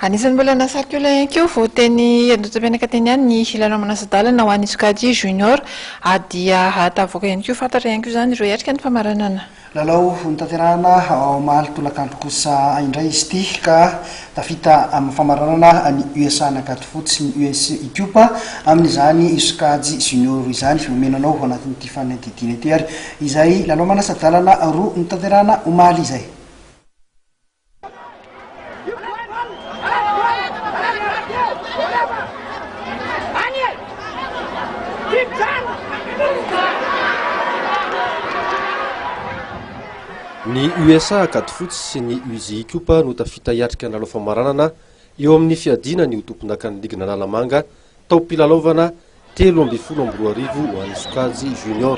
Anisan'ny mbola nahasarika olona ihany koa vao teny Andohatapenaka teny ihany ny lalao manasa-dalana ho an'ny sokajy junior dia tavoaka ihany koa fantatra ihany koa izany ireo hiatrika ny famaranana. Lalao notanterahina omaly tolakandro kosa indray izy ity ka tafita amin'ny famaranana ny USA an'Ankadifotsy sy ny US Ikopa amin'izany sokajy junior izany. Omena anao ao anatin'ity fanadihadiana ity ary izay lalao manasa-dalana roa notanterahina omaly izay. Ny USA Ankadifotsy sy ny Uzi Ikopa no tafita hiatrika ny lalao famaranana eo amin'ny fiadiana ny ho tompondakan'ny ligin'Analamanga taom-pilalaovana 2013 ho an'ny sokajy junior.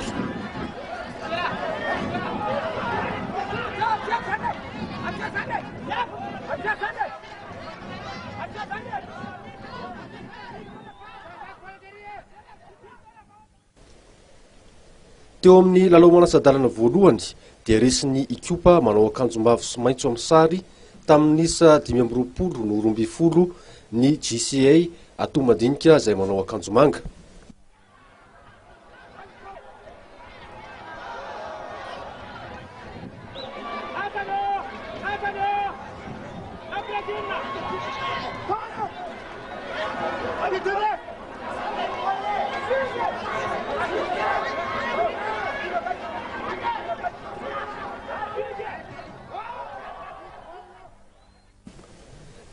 Teo amin'ny lalao manasa-dalana voalohany dia resin'ny Ikopa manao akanjo mavo sy maitso amin'ny sary tamin'ny isa 25 no 12 ny JCA Atoa-madinika izay manao akanjo manga.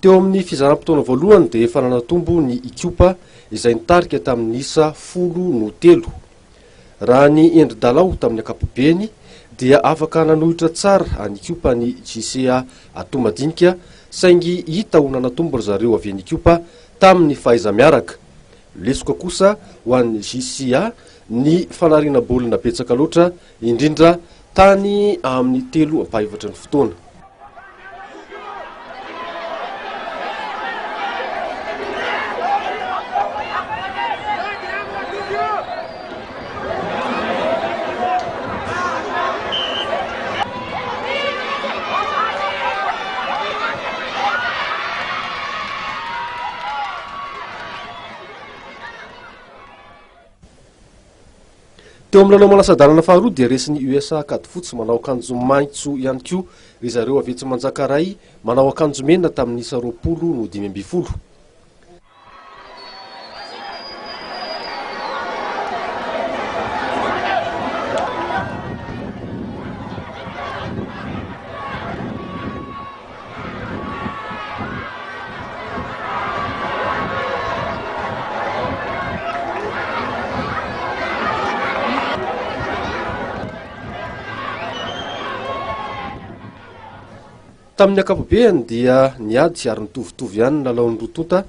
Teo amin'ny fizaram-potoana voalohany dia efa nanatombo ny Ikopa izay nitarika tamin'ny isa folo no telo. Raha ny endri-dalao tamin'ny ankapobeny dia afaka nanohitra tsara an'i Ikopa ny JCA Antohomadinika saingy hita ho nanatombo ry zareo avy eny Ikopa tamin'ny fahaiza-miaraka. Lesoka kosa ho an'ny JCA ny fanariana baolina betsaka loatra indrindra tany amin'ny telo ampahefatry ny fotoana. Teo amin'ny lalao manasa-dalana faharoa dia resin'ny USA Ankadifotsy manao akanjo maitso ihany koa ry zareo avy etsy Manjakaray manao akanjo mena tamin'ny isa 20 no 15. Tamin'ny ankapobeany dia niady ary nitovitovy ihany ny lalaon'ny roa tonta.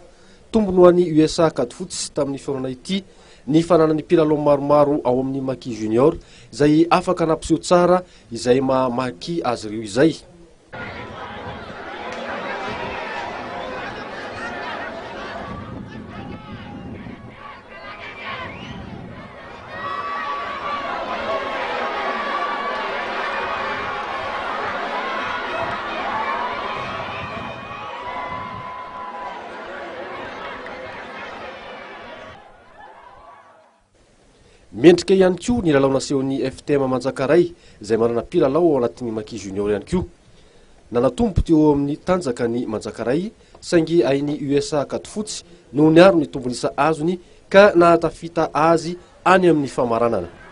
Tombony ho an'ny USA Ankadifotsy tamin'ny fihaonana ity ny fananany mpilalao maromaro ao amin'ny Maki Junior izay afaka nampiseho tsara izay maha Maki azy ireo izay. Mendrika ihany koa ny lalao nasehon'ny FTM Manjakaray izay manana mpilalao ao anatin'ny Maki Junior ihany koa. Nanatombo teo amin'ny tanjaka ny Manjakaray saingy hain'ny USA Ankadifotsy no niaro ny tombon'isa azony ka nahatafita azy any amin'ny famaranana.